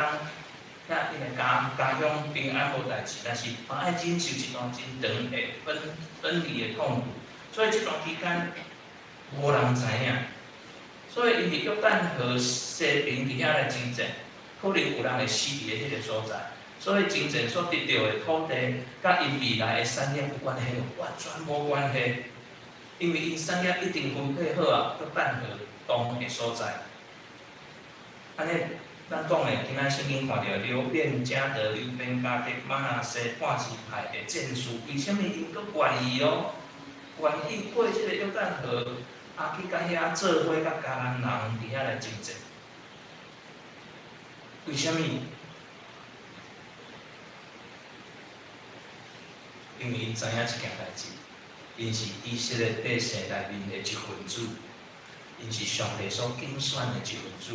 Speaker 2: 遐𪜶的家家鄉平安無代誌，但是嘛愛忍受一段真長的分分離的痛苦，所以這段期間無人知影，所以𪜶佇約旦河西爿佇遐來征戰，可能有人會死佇咧彼个所在，所以征戰所得著的土地，佮𪜶未來的產業有關係無？完全無關係，因為𪜶產業一定分配好啊，約旦河東的所在。按呢，咱講的，今仔聖經看著流便、迦得、流便、迦得、瑪拿西半支派的戰士，為啥物𪜶閣願意哦？願意過這个約旦河，啊去佮遐做伙，佮迦南人佇遐來征戰？為啥物？因為𪜶知影一件代誌，𪜶是以色列百姓內面的一份子，𪜶是上帝所揀選的一份子。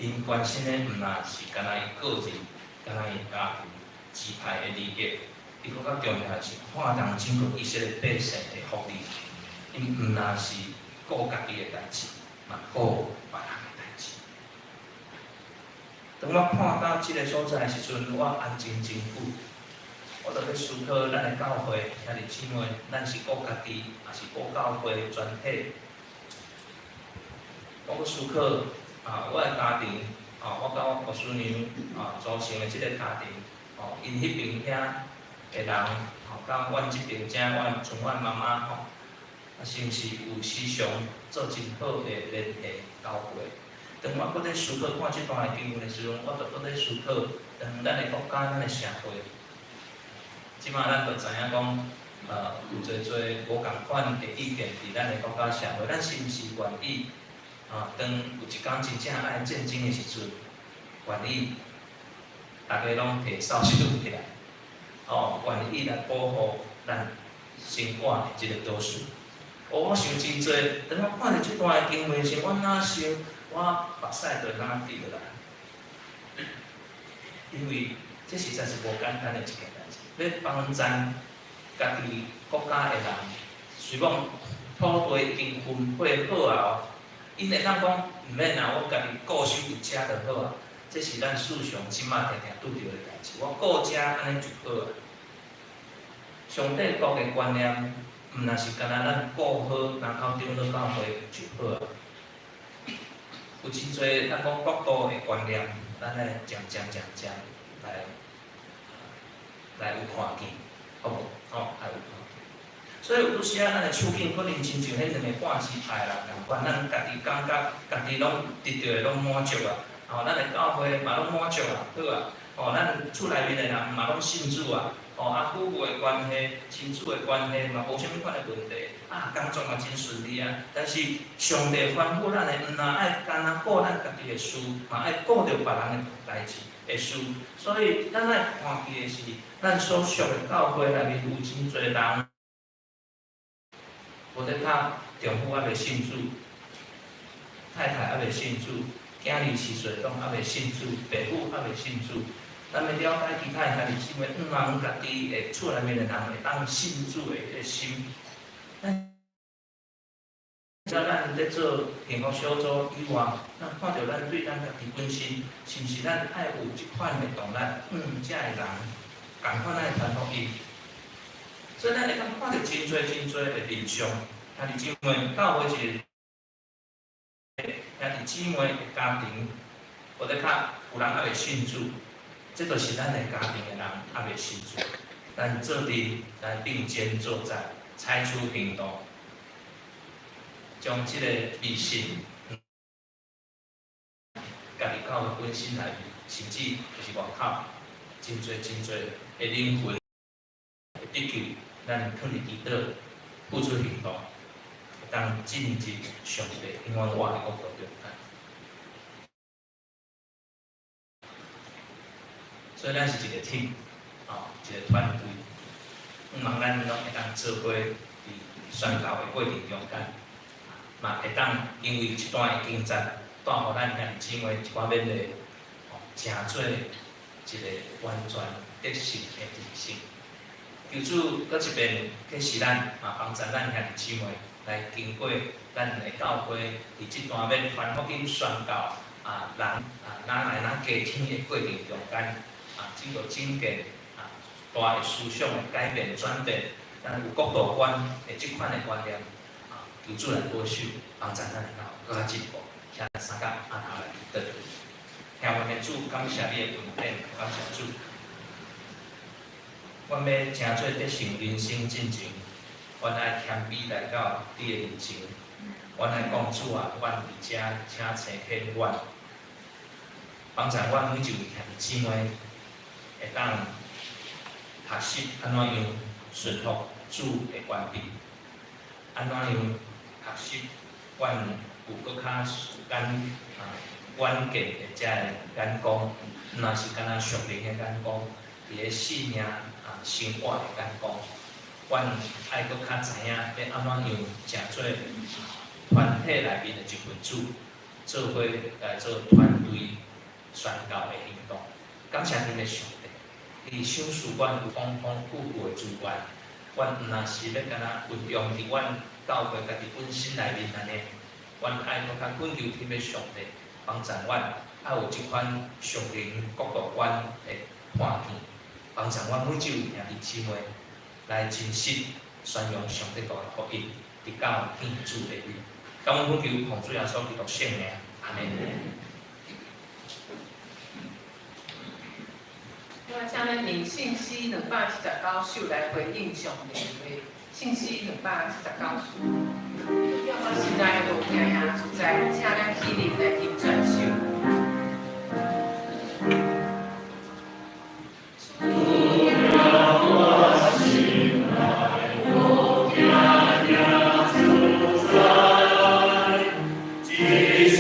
Speaker 2: 𪜶關心的毋若是干焦伊個人、干焦伊家庭支派的利益，伊閣較重要的是看重整個以色列百姓的福利。𪜶毋若是顧家己的代誌，嘛顧別人的代誌。當我看到這个所在的時陣，我安靜真久。我就咧思考咱的教會兄弟姊妹，咱是顧家己，抑是顧教會全體？我閣思考啊，我的家庭啊，我佮我牧師娘啊組成的這个家庭，哦，𪜶彼爿遐的人，吼，佮阮這爿遮，阮像阮媽媽吼，啊，是毋是有時常做真好的聯繫交會？當我閣咧思考看這段的經文的時陣，我就閣咧思考，當咱的國家、咱的社會，這馬咱就知影講，有濟濟無仝款的意見佇咱的國家社會，咱是毋是願意啊？啊，當有一工真正愛戰爭的時陣，願意逐家攏提掃帚起來，哦，願意來保護咱生活的這个島嶼。哦，我想真濟，當我看著這段的經文時，我哪想，我目屎就哪滴落來，因為這實在是無簡單的一件代誌，欲幫贊家己國家的人，雖講土地已經分配好啊，𪜶會當講毋免啊，我家己固守佇遮就好啊。這是咱世上這馬定定拄著的代誌，我顧遮按呢就好啊。上帝國的觀念，毋若是干焦咱顧好林口長老教會就好啊。有真濟咱講國度的觀念，咱愛漸漸漸漸來來有看見，好無？吼，愛有看見。所以有拄時仔，咱的處境可能親像彼兩個半支派的人仝款，咱家己感覺家己攏得著的攏滿足啊，吼，咱的教會嘛攏滿足啊，好啊，吼，咱厝內面的人嘛攏信主啊，吼，啊，夫婦的關係、親子的關係嘛無啥物款的問題，啊，工作嘛真順利啊。但是上帝吩咐咱的，毋若愛干焦顧咱家己的事，嘛愛顧著別人的代誌的事。所以咱愛看見的是，咱所屬的教會內面有真濟人。無咧拍丈夫猶未信主，太太猶未信主，囝兒序細攏猶未信主，爸母猶未信主。咱欲了解其他的兄弟姊妹，向望家己的厝內面的人會當信主的彼个心。咱咱咧做幸福小組以外，咱看著咱對咱家己本身，是毋是咱愛有這款的動力，遮的人仝款愛傳福音。所以咱會當看著真濟真濟的面相，兄弟姊妹，教會一個兄弟姊妹的家庭，或者較有人猶未信主，這就是咱的家庭的人猶未信主，咱做陣來並肩作戰，採取行動，將這个迷信，家己教會本身內面，甚至就是外口，真濟真濟的靈魂的得救。咱囥佇祈禱，付出行動，會當進入上帝永遠活的國度中間。所以咱是一個 team，哦，一個團隊，向望咱攏會當做伙佇宣教的過程中間，嘛會當因為這段的經節，帶予咱兄弟姊妹一寡勉勵，哦，成做一個完全得勝的人生。求主閣一遍啟示咱，嘛幫助咱兄弟姊妹來經過咱的教會，佇這段欲傳福音宣教啊人啊哪來哪家庭的過程中間，啊經過整個啊大的思想的改變轉變，咱有國度觀的這款的觀念，啊求主來保守，幫助咱的教會閣較進步，請三甲按頭來祈禱。聽阮的主，感謝你的恩典，感謝主。阮欲成做得勝人生進前，阮愛謙卑來到你的面前。阮愛講主啊，阮佇遮請差遣阮，幫助阮每一位兄弟姊妹會當學習按怎樣順服主的權柄，按怎樣學習阮有閣較簡啊遠見的遮个眼光，毋若是干焦屬靈的眼光，佇咧性命啊生活的眼光，阮愛閣較知影欲按怎樣成做團體內面的一份子，做伙來做團隊宣教的行動。感謝恁的上帝，伊賞賜阮有豐豐富富的資源，阮毋若是欲干焦運用佇阮教會家己本身內面按呢，阮愛閣較懇求天的上帝幫助阮，愛有這款屬靈國度觀的看見，幫助阮每一位兄弟姊妹來真實宣揚上帝國的福音，直到見主的日。感恩懇求奉主耶穌基督聖名，阿們。
Speaker 1: 我請咱用聖詩279首來回應上帝的話。聖詩279首。我心內無驚惶自在，請咱起立來吟這首。
Speaker 3: 主啊，我心內無驚惶自在，一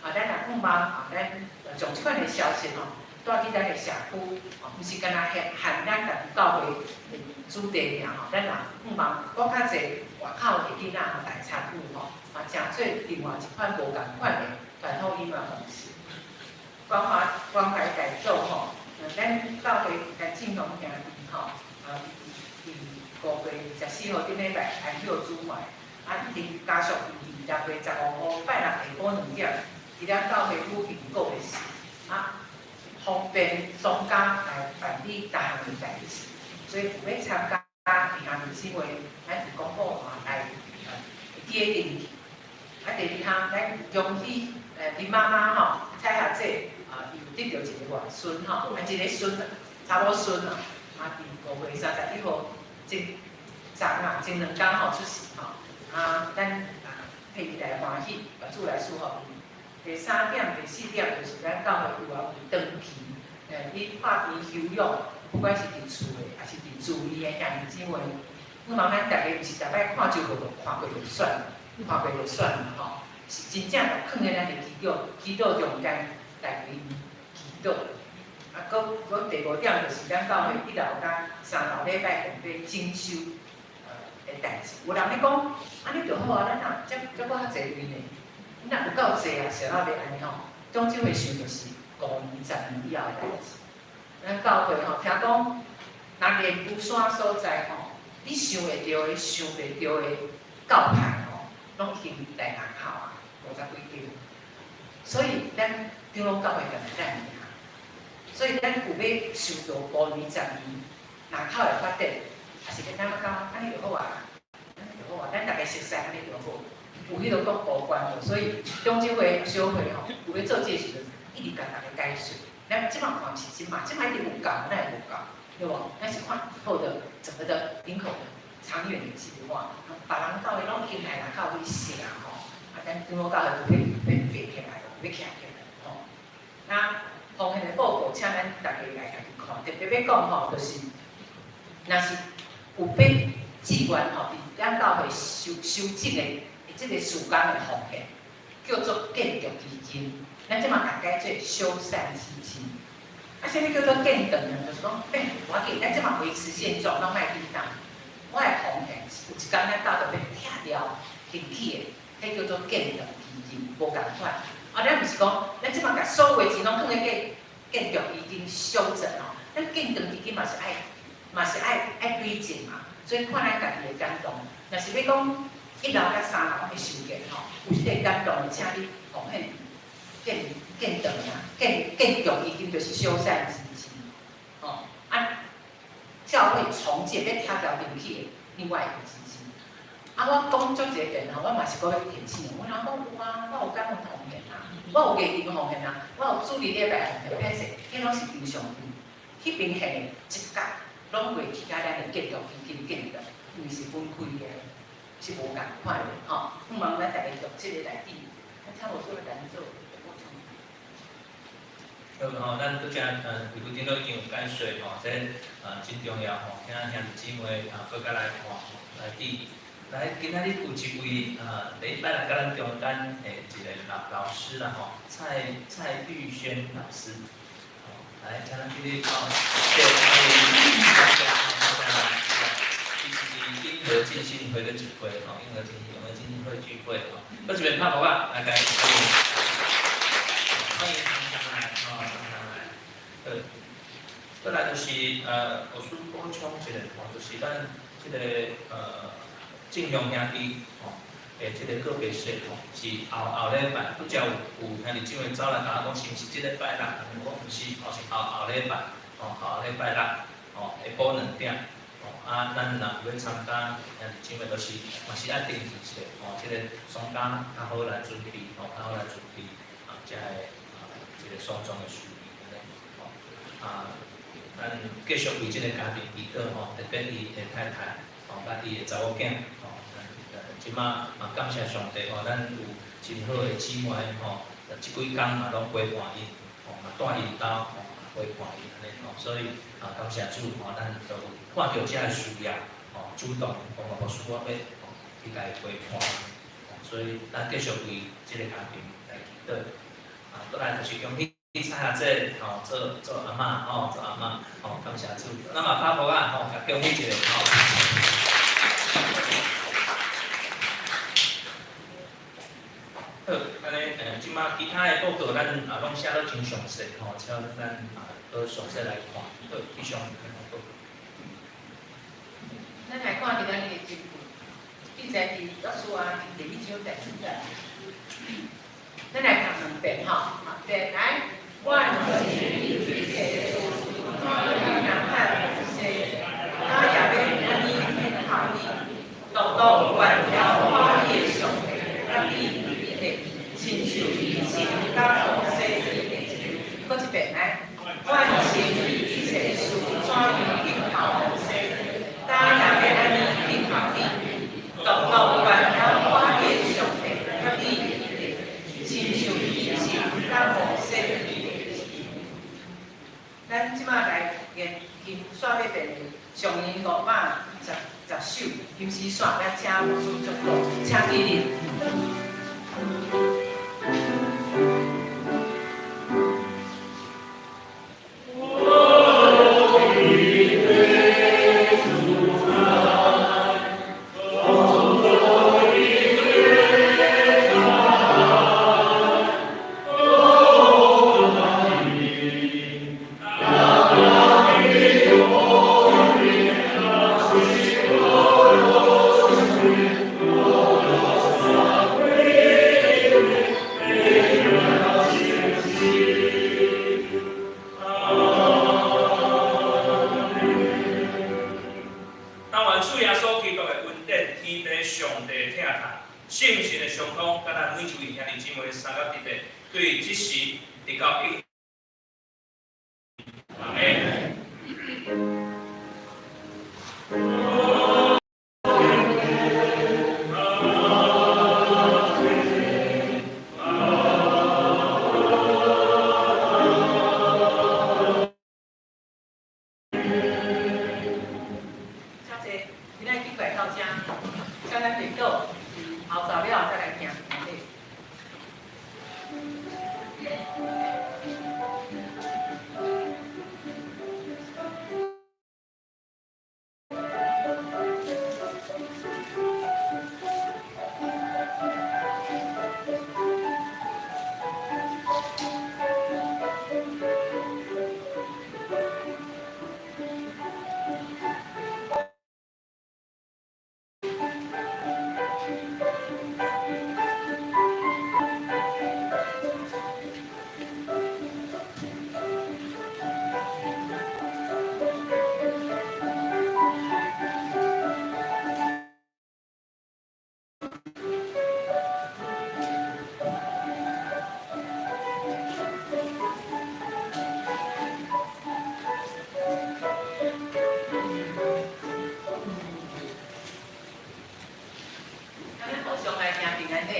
Speaker 1: 啊，咱也盼望啊，咱將這款的消息吼，帶去咱的社區，吼，毋是干焦限限咱家己教會的主題爾吼，咱也盼望閣較濟外口的囡仔吼來參與吼，嘛成做另外一款無仝款的傳福音的方式。關懷關懷大組吼，咱教會來進龍兄弟吼，啊，佇5月24號頂禮拜安息主懷，啊，已經加速佇6月15號拜六下晡2點，佇咱教會舉行告別式，啊，方便喪家來辦理逐項的代誌，所以有欲參加的兄弟姊妹，咱佇公布來會記得登記。啊，第二項，咱恭喜林媽媽吼，蔡霞姐啊，伊有得著一个外孫吼，啊，一个孫，查某孫啊，啊，佇5月31號前昨啊，前兩工吼出世吼，啊，咱啊替伊來歡喜，願主來賜福伊。第三點、第四點就是咱教會有啊有長期，去破病休養，不管是佇厝的，抑是佇住院的兄弟姊妹，希望咱逐家毋是逐擺看就無就看過就算，看過就算啦吼，是真正就囥佇咱的祈禱祈禱中間來為𪜶祈禱。啊，閣閣第五點就是咱教會一樓佮三樓禮拜共咧整修的代誌。有人咧講，按呢就好啊，咱若遮遮閣較濟位呢？你若有夠濟啊，啥仔欲按呢吼？總之會想就是5年、10年以後的代誌。咱教會吼，聽講，若連烏山所在吼，你想會著的、想袂著的教派吼，攏已經來人口啊，五十幾間。所以咱長老教會敢若咱爾。所以咱有欲想著5年、十年人口的發展，抑是咱感覺按呢就好啊，按呢就好啊，咱逐家熟似按呢就好。有彼落閣無關無，所以長執會小會吼，有欲做這个時陣，一直共逐家解說。咱這擺看毋是這擺，這擺一定有夠，哪會無夠？對無？咱是看以後的整個的人口的長遠的計劃，別人教會攏已經來人口去熟啊吼，啊，咱長老教會欲欲爬起來，欲徛起來吼。那奉獻的報告，請咱逐家來共伊看。特別欲講吼，就是若是有欲志願吼，佇咱教會修修整的這個時間的奉獻，叫做建築基金。咱這馬共改做修繕基金。啊，啥物叫做建長呢？就是講，欸，無要緊，咱這馬維持現狀，攏莫去動。我的奉獻有一工咱教著欲拆掉停起的，彼叫做建長基金，無仝款。啊，咱毋是講，咱這馬共所有錢攏囥佇建建築基金修整吼，咱建長基金嘛是愛，嘛是愛愛累積嘛。所以看咱家己的感動。若是欲講一樓佮三樓去修建吼，有這個感動的，請你奉獻建建長啊，建建築基金就是修繕基金，吼啊，教會重建欲拆掉停起的另外一個基金。啊，我講足濟遍吼，我嘛是閣欲提醒。我若講有啊，我有感恩奉獻啊，我有藝人奉獻啊，我有主日禮拜奉獻，歹勢，彼攏是平常心。彼邊獻的一角攏袂去共咱的建築基金建的，因為是分開的，是無仝款的吼。希望咱逐家從這個內底，請無說來做補充。
Speaker 2: 好吼，咱拄才會會長都已經有解說吼，這真重要吼，請兄弟姊妹啊，閣較來看吼，來佇來今仔日有一位啊，第一擺來佮咱中間的一個老老師啦吼，蔡蔡玉軒老師，吼，來請咱起立吼，謝謝歡迎大家，大家來，伊是永和浸信會的聚會吼，永和浸永和浸信會聚會吼，閣一遍拍鼓仔來共伊歡迎，歡迎常常來吼，常常來，好，閣來就是我先補充一下吼，就是咱這個正雄兄弟吼，的這個告別式吼，是後後禮拜，拄才有有兄弟姊妹走來共我講，是毋是這禮拜六？我講毋是，吼是後後禮拜，吼後後禮拜六，吼下晡2點，吼啊，咱若有欲參加，兄弟姊妹都是嘛是愛登記一下，吼，這個喪家較好來準備，吼較好來準備，啊，才會啊，這個喪葬的事宜按呢，吼啊，咱繼續為這個家庭祈禱吼，特別伊的太太，吼，佮伊的查某囝，吼，咱這馬嘛感謝上帝吼，咱有真好的姊妹吼，這幾工嘛攏陪伴𪜶，吼嘛蹛𪜶兜，吼陪伴𪜶按呢吼，所以啊感謝主吼，咱都有看著這个需要，吼主動講牧師我欲吼去共伊陪伴，所以咱繼續為這個家庭來祈禱。啊，閣來就是恭喜蔡阿姐吼，做做阿嬤吼，做阿嬤吼，感謝主。咱嘛拍鼓仔吼，共恭喜一下吼。好，按呢，這馬其他的報告咱啊攏寫得真詳細吼，請咱啊閣詳細來看。好，以上報告。
Speaker 1: 咱來看今仔日的經文，記載佇約書亞第一章第四節。咱來讀兩遍吼，好，來，萬軍之耶和華若喊摩西，他也欲按呢聽候你，獨獨願耶和華你的上帝佮你伫咧，親像伊親佮摩西佇咧。閣一遍來，萬軍之耶和華怎樣聽候摩西，他也欲按呢聽候你，獨獨願耶和華你的上帝佮你佇咧，親像伊親佮摩西佇咧。咱這馬來研金線欲變上音510首金絲線，咱請牧師祝福，請起立。
Speaker 2: 但願主耶穌基督的恩典、天父上帝的疼痛、聖神的相通，佮咱每一位兄弟姊妹相佮佇咧，對這時直到永。阿們。
Speaker 1: 請坐，今仔日去過到遮，請咱祈禱，後晝了後再來行平安禮。咱互相來行平安禮。